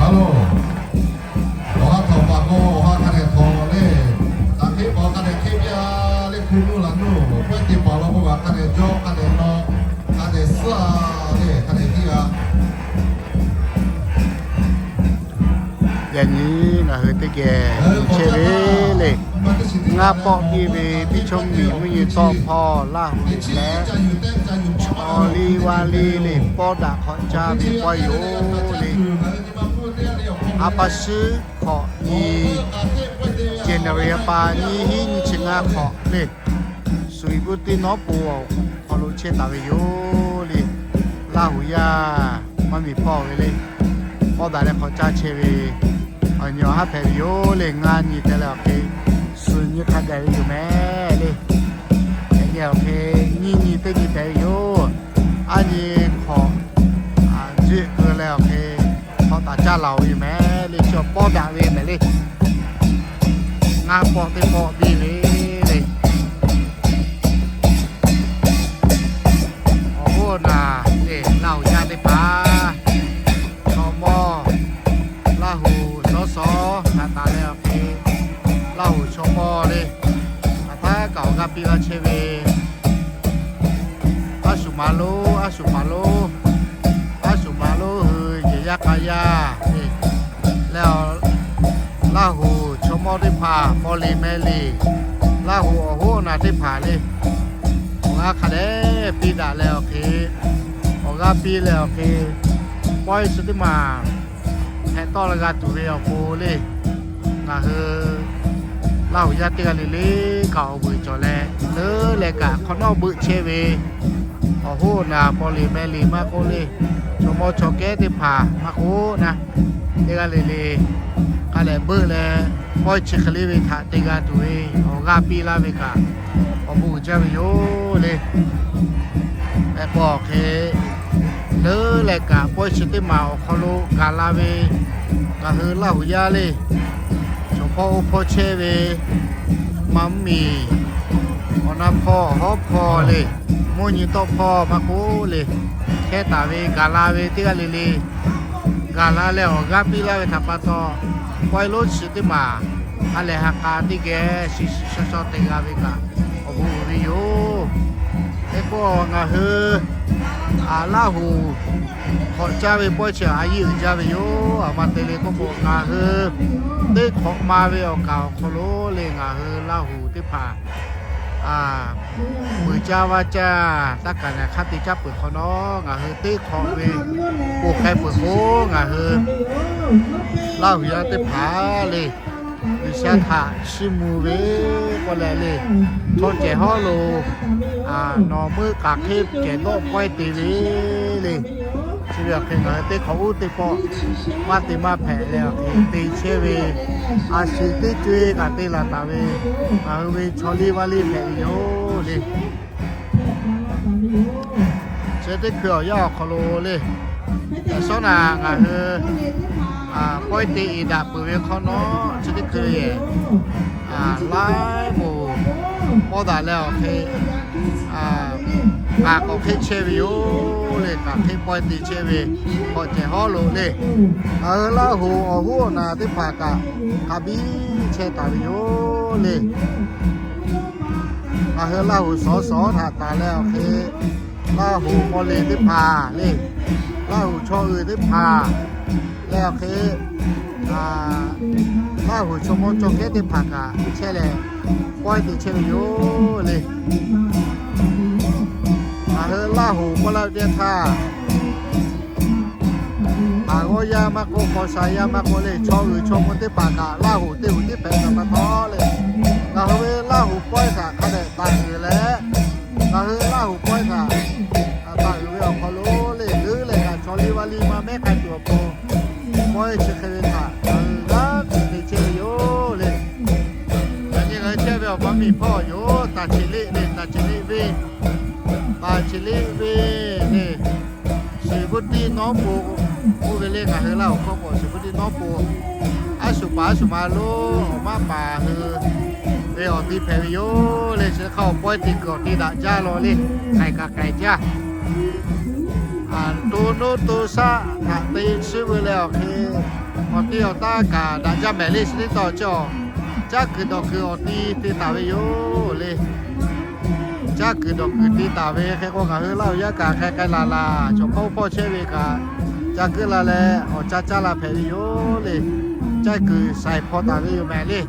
Awˬ ha htawnˍ paˍ k'o, awˬ ha hk'a dehꞈ htawnˍ le. Hk'aˬ hk'e paˍ hk'a dehꞈ hk'e piˇ-a le, hkui nuˇ laˬ nuˇ, pawehˇ te paˍ law k'o, hk'a dehꞈ jawˇ, hk'a dehꞈ naw, hk'a dehꞈ suhˉ-a le, hk'a dehꞈ hiˆ-a. Yaꞈ nyi ngaˬ hui teˇ geh nyi chehˇ ve le. Ngaˇ pawˆ piˇ ve teˇ chaw miˬ mvuhˇ nyi tawˆ hpawˇ Laˇ huˍ leh, awˬ liˇ vaˇ liˇ le, pawˇ daꞈ hk'awꞈ caˇ ve pawehˇ yoˬ le. A pa shiˉ hk'awꞈ nyi, January a pa nyiˇ hinˉ nyiˇ chi ngaˇ hk'awꞈ le, suˍ iˍ buˇ teˇ nawˉ po awˬ hk'aw lo chehˇ taˍ ve yoˬ le. Laˇ huˍ yaˇ maˇ miˬ hpawˇ ve le, pawˇ daꞈ leh hk'awꞈ caˇ chehˇ ve awˬ nyi awˬ haˉ hpehꞈ ve yoˬ le. Ngaˇ nyi te leh awˬ hk'e suhˍ nyi hk'a gaˬ ve yoˬ mehˍ le. Yaꞈ nyi awˬ hk'e nyiˇ nyi teˇ nyi hpehꞈ ve yoˬ. Aˉ nyi hk'awꞈ jiˆ keu leh awˬ hk'e hk'awꞈ taˍ caˇ laˬ-oˬ ve yoˬ mehˍ le. Chi awˬ pawˇ daꞈ ve mehˍ le. Ngaˇ pawˆ teˇ pawˆ piˇ ve le. Awˬ hoˉ naˬ le, Laˇ huˍ yaˇ teˇ hpaˍ, chaw mawˇ, Laˇ huˍ sawˉ sawˉ htaꞈ taˍ leh awˬ hk'e, Laˇ huˍ chaw mawˇ le, hk'aˬ htaˇ kaꞈ awˬ g'aˇ piˇ laˇ chehˇ ve, aˉ shuˍ ma lonˉ, aˉ shuˍ paˍ lonˉ, aˉ shuˍ ma lonˉ hui yehˬ yaˇ k'a yaˇ le, leh Laˇ huˍ chaw mawˇ teˇ hpaˍ paw leˬ meh leˬ, Laˇ huˍ awˬ hoˉ awˬ naˬ teˇ hpaˍ le, awˬ g'aˇ hk'a dehꞈ piˇ daꞈ leh awˬ hk'e, awˬ g'aˇ piˇ leh awˬ hk'e, pawehˇ chi teˇ maˬ hpehꞈ tawˆ la g'a tuˬ ve awˬ pon le, ngaˬ hui Laˇ huˍ yaˇ teˇ g'aˇ le le kaꞈ awˬ vuiˬ cawˬ leh, leuˉ leh kaꞈ hk'awꞈ nawˉ beuꞈ chehˇ ve, awˬ hoˉ awˬ naˬ paw leˬ meh leˬ maˇ k'oˆ le, chaw mawˇ chaw kehˉ teˇ hpaˍ maˇ k'oˆ naˉ, teˇ g'aˇ le le k'a lehˬ beuꞈ leh, pawehˇ chi hk'e le ve htaꞈ te g'a tuˬ ve awˬ g'aˇ piˇ laˇ ve kaꞈ, awˬ bon uiˍ jaˇ ve yoˬ le. Hk'e k'o awˬ hk'e, leuˉ leh kaꞈ pawehˇ chi teˇ maˬ awˬ hk'aw lo gaˬ la ve, ngaˬ hui Laˇ huˍ yaˇ le, chaw hpawˇ oˇ hpawˇ chehˇ ve, maˇ mvuhˇ miˬ, awˬ na hpawˇ hawˉ hpawˇ le, mvuhˇ nyi tawˆ hpawˇ maˇ k'oˆ le, chehˇ taˍ ve gaˬ la ve teˇ g'aˇ le le, gaˬ la leh awˬ g'aˇ piˇ laˇ ve htaꞈ pa taw, pawehˇ lonˉ chi teˇ maˬ ha lehˬ ha k'a teˇ geh shiˍ shiˍ shaw shaw te g'a ve kaꞈ, awˬ bon uiˍ ve yoˬ. Hk'e k'o ngaˬ hui Laˇ huˍ hk'awꞈ caˇ ve pawehˇ chi a yiˇ uiˍ jaˇ ve yoˬ. Aˬ ma te le k'oˆ k'o, ngaˬ hui teˇ hk'awꞈ ma ve awˬ kaˍ awˬ hk'aw lo le, ngaˬ hui Laˇ huˍ teˇ hpaˍ vuiˬ caˇ vaˇ caˇ taˇ kaˍ naˬ hk'aˇ te caˇ peuˬ hk'awꞈ nawˉ, ngaˬ hui teˇ hk'awꞈ ve poˬ k'ai peuˬ k'o, ngaˬ hui Laˇ huˍ yaˇ teˇ hpaˍ le, G'uiˬsha htaꞈ chiˇ mvuh ve k'oˆ leh le, chaw cehˬ hawˉ lo nawˬ meuˆ k'aˬ hk'e kehˬ dawˆ pawehˇ te ve le. Chi ve awˬ hk'e ngaˬ hui teˇ hk'awꞈ uˉ teˇ pawˆ maˇ te maˇ hpehꞈ leh awˬ hk'e te chehˇ ve, a shu teˇ co-e kaꞈ te laˬ taˍ ve, ngaˬ hui ve chaw liˇ vaˇ liˇ hpehꞈ ve yoˬ le. Chi teˇ hkui awˬ yanˇ awˬ hk'aw lo le, yaꞈ shawˉ naˍ ngaˬ hui pawehˇ te eˍ daꞈ peuˬ ve hk'awꞈ nawˉ, chi teˇ hkui yehˬ laiˉ moˍ pawˇ daꞈ leh awˬ hk'e k'aˬ k'awꞈ hk'eˆ chehˇ ve yoˬ le. K'aˬ hk'eˆ pawehˇ te chehˇ ve hk'awꞈ cehˬ hawˉ lo le, ngaˬ hui Laˇ huˍ awˬ hoˉ awˬ naˬ teˇ hpaˍ kaꞈ hk'a biˇ chehˇ taˍ ve yoˬ le. Ngaˬ hui Laˇ huˍ sawˉ sawˉ htaꞈ taˍ leh awˬ hk'e, Laˇ huˍ paw leˬ teˇ hpaˍ le, Laˇ huˍ chaw uiˍ teˇ hpaˍ leh awˬ hk'e, Laˇ huˍ chaw mawˇ chaw kehˉ teˇ hpaˍ kaꞈ chehˇ leh pawehˇ te chehˇ ve yoˬ le. Ngaˬ hui Laˇ huˍ k'oˆ laˇ ve teˇ htaˇ, Haˍ g'awˇ yaˇ maˇ k'oˆ, k'aw sha yaˇ maˇ k'oˆ le, chaw uiˍ chaw mvuh teˇ hpaˍ kaꞈ Laˇ huˍ teˇ huˍ tiˉ hpehꞈ ve pa taw le, ngaˬ hui ve Laˇ huˍ pawehˇ htaꞈ hk'a dehꞈ taˍ uiˍ leh, ngaˬ hui Laˇ huˍ pawehˇ htaꞈ taˍ uiˍ ve awˬ hk'aw lo le, leuˉ leh kaꞈ chaw liˇ vaˇ liˇ maˇ mehˉ k'ai tuˬ awˬ pon, pawehˇ chi hk'e ve htaꞈ ngaˬ hui g'aˇ hteꞈ te chehˇ ve yoˬ le. Yaꞈ nyi ngaˬ hui chehˇ ve awˬ pa miˬ hpawˇ yoˬ, Taˍ Cheˍ Liˆ le, Taˍ Cheˍ Liˆ venˇ, Taˍ Cheˍ Liˆ venˇ le. Shiˍ bvuhˇ tiˆ nawˉ po k'oˆ ve le, ngaˬ hui Laˇ huˍ hkawˇ k'o shiˍ bvuhˇ tiˆ nawˉ po, aˉ shuˍ paˍ aˉ shuˍ ma lo awˬ maˇ paˍ hui ve awˬ ti hpehꞈ ve yoˬ le. Chi hk'a awˬ pawehˇ te kuiˬ awˬ ti daꞈ jaˇ law le, k'ai kaꞈ k'ai jaˇ. To nuˇ to shaˆ htaꞈ te chiˇ ve leh awˬ hk'e, awˬ ti awˬ taˇ kaꞈ daꞈ jaˇ mehˍ le. Chi teˇ tawn chi awˬ, caˇ kuiˬ dawˬ kuiˬ awˬ ti te taˍ ve yoˬ le. Caˇ kuiˬ dawˬ kuiˬ te taˍ ve hk'e k'o, ngaˬ hui Laˇ huˍ yaˇ kaꞈ hk'e k'ai laˬ laˬ, chaw hpawˇ hpawˇ chehˇ ve kaꞈ ca keuˆ la leh awˬ ca caˇ la hpehꞈ ve yoˬ le. Caˇ kuiˬ shaiˍ hpaw taˍ ve yoˬ mehˍ le.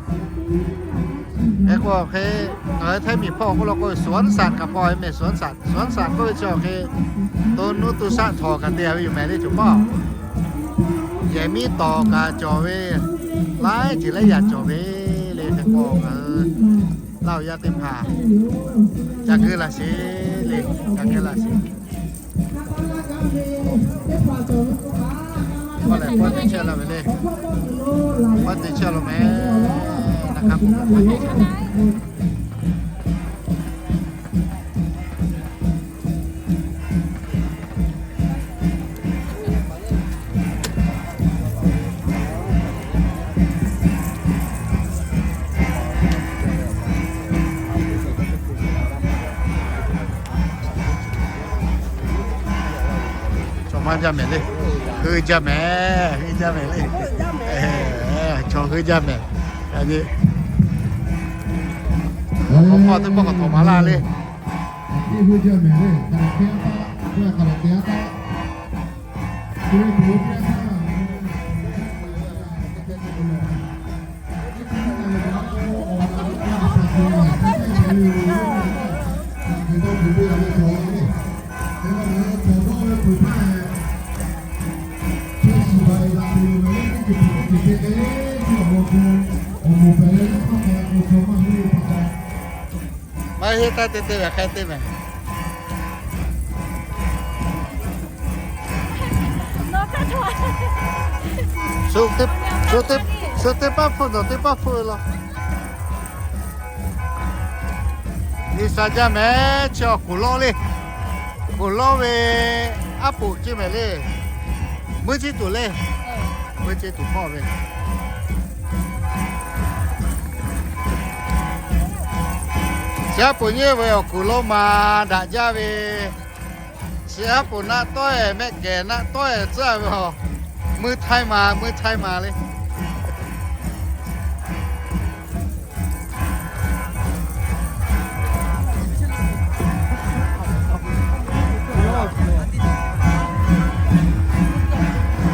Hk'e k'o hk'e, ngaˬ hui Htaiˇ miˬ hpawˇ k'oˆ law k'o, สวนสัตว์ kaꞈ hpaw ve mehˍ, สวนสัตว์ k'oˆ ve chi awˬ hk'e, to nuˇ to shaˆ htawˍ kaꞈ te ve yoˬ mehˍ le, coˬ paˇ. Yehˬ miˉ tawˍ kaꞈ cawˬ ve, laiˉ ceuˬ laiˉ yaꞈ cawˬ ve le. Hk'e k'o ngaˬ hui Laˇ huˍ yaˇ teˇ hpaˍ ca keuˆ la sheˍ le, ca keuˆ la sheˍ. K'oˆ lehˬ, pawehˇ te chehˇ la ve le. Pawehˇ te chehˇ la mehˍ. Chaw maˇ jaˇ mehˍ le. Heuˆ jaˇ mehˍ, heuˆ jaˇ mehˍ le. Chaw heuˆ jaˇ mehˍ. Awˬ hk'aw teˇ pawˆ k'awꞈ htawnˍ maˍ laˇ le. Maˇ heˆ, taˇ te te ve hk'e te mehˍ. Shu teˇ paˆ hpfuhˆ, nawˬ teˇ paˆ hpfuhˆ ve law. Nyi sha jaˇ mehˍ, chi awˬ kuˬ lawˇ le. Kuˬ lawˇ ve aˉ poꞈ ceˇ mehˍ le. Meuˇ ceˇ tuˬ le. Meuˇ ceˇ tuˬ hpawˇ ve. Chi aˉ poꞈ nyiˇ ve awˬ kuˬ lawˇ ma daꞈ jaˇ ve. Chi aˉ poꞈ naˆ tawˆ-e, mehˆ kehˬ naˆ tawˆ-e tcuhˉ ve a. Meuˇ htaiˇ ma, meuˇ htaiˇ ma le.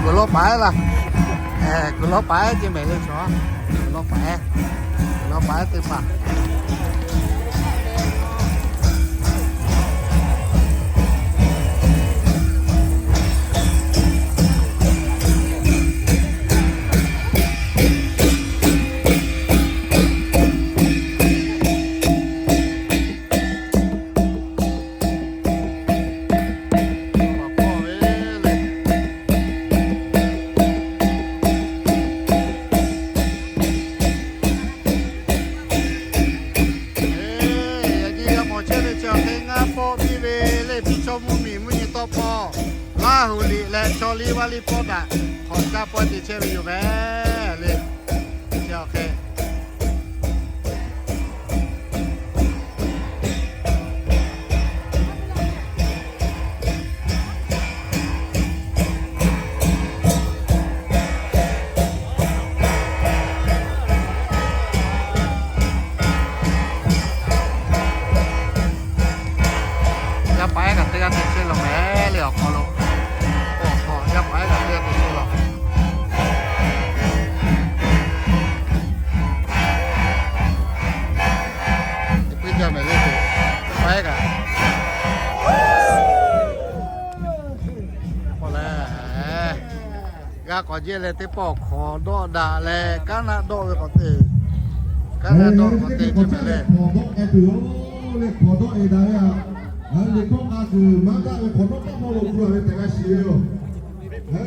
Kuˬ lawˇ paˍ ehˉ laˇ. Kuˬ lawˇ paˍ ehˉ ceˇ mehˍ le chaw. Kuˬ lawˇ paˍ ehˉ, kuˬ lawˇ paˍ ehˉ teˇ hpaˍ. Yaꞈ nyi g'a mawˬ chehˇ ve chi awˬ hk'e ngaˇ pawˆ piˇ ve le. Piˇ chaw mvuhˇ miˬ mvuhˇ nyi tawˇ hpawˇ Laˇ huˍ liꞈ leh chaw liˇ vaˇ liˇ pawˆ daꞈ hk'awꞈ caˇ pawehˇ te chehˇ ve yoˬ mehˍ le. Chi awˬ hk'e Yaˇ paˍ ehˉ kaꞈ teˇ g'aˇ te chehˇ law mehˍ le awˬ hk'aw lo. Awˬ hk'aw yaˇ paˍ ehˉ kaꞈ teˇ g'aˇ te chehˇ law. Teˇ puiˉ jaˇ mehˍ le, yaˇ paˍ ehˉ kaꞈ. K'oˆ leh, K'awꞈ jehˇ leh teˇ pawˆ hk'awꞈ dawˆ daꞈ leh, kaˉ naˆ dawˆ ve k'awꞈ te, kaˉ naˆ dawˆ k'awꞈ te ce mehˍ le. Hk'awꞈ dawˆ k'ai tuˬ yoˬ le, hk'awꞈ dawˆ e daꞈ ve a. Liꞈ hkawˇ k'a kuiˬ maˇ daꞈ ve hk'awꞈ dawˆ taˇ maˇ lo k'oˆ ve tehꞈ g'a shiˍ ve yoˬ.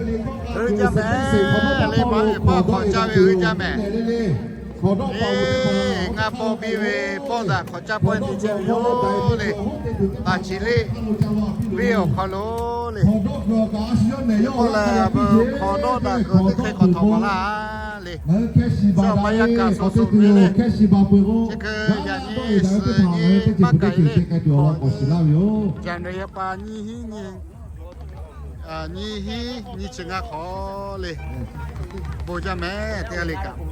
Liꞈ hkawˇ k'a kuiˬ sehˍ sehˍ hk'awꞈ dawˆ taˇ maˇ lo hk'awꞈ dawˆ e ve tehꞈ g'a shiˍ le le. Hk'awꞈ dawˆ k'a ngaˇ pawˆ biˇ ve pawˆ daꞈ hk'awꞈ caˇ pawˆ te ce ve yoˬ le. Taˍ chi le, venˇ awˬ hk'aw lo le. K'oˆ leh, hk'awꞈ dawˆ daꞈ kuiˬ teˇ hk'e k'awꞈ htawnˍ maˍ laˇ le. Suh maˇ yaˇ kaꞈ suh suh ve le. Chi hk'e yaꞈ nyi suh nyi maˇ kaꞈ e le. Jaˍnˍ yaˇ pa nyiˇ hiˉ nyi, nyiˇ hiˉ nyiˇ chi ngaˇ hk'awꞈ le. Bon jaˇ mehˍ teˇ g'aˇ le kaꞈ.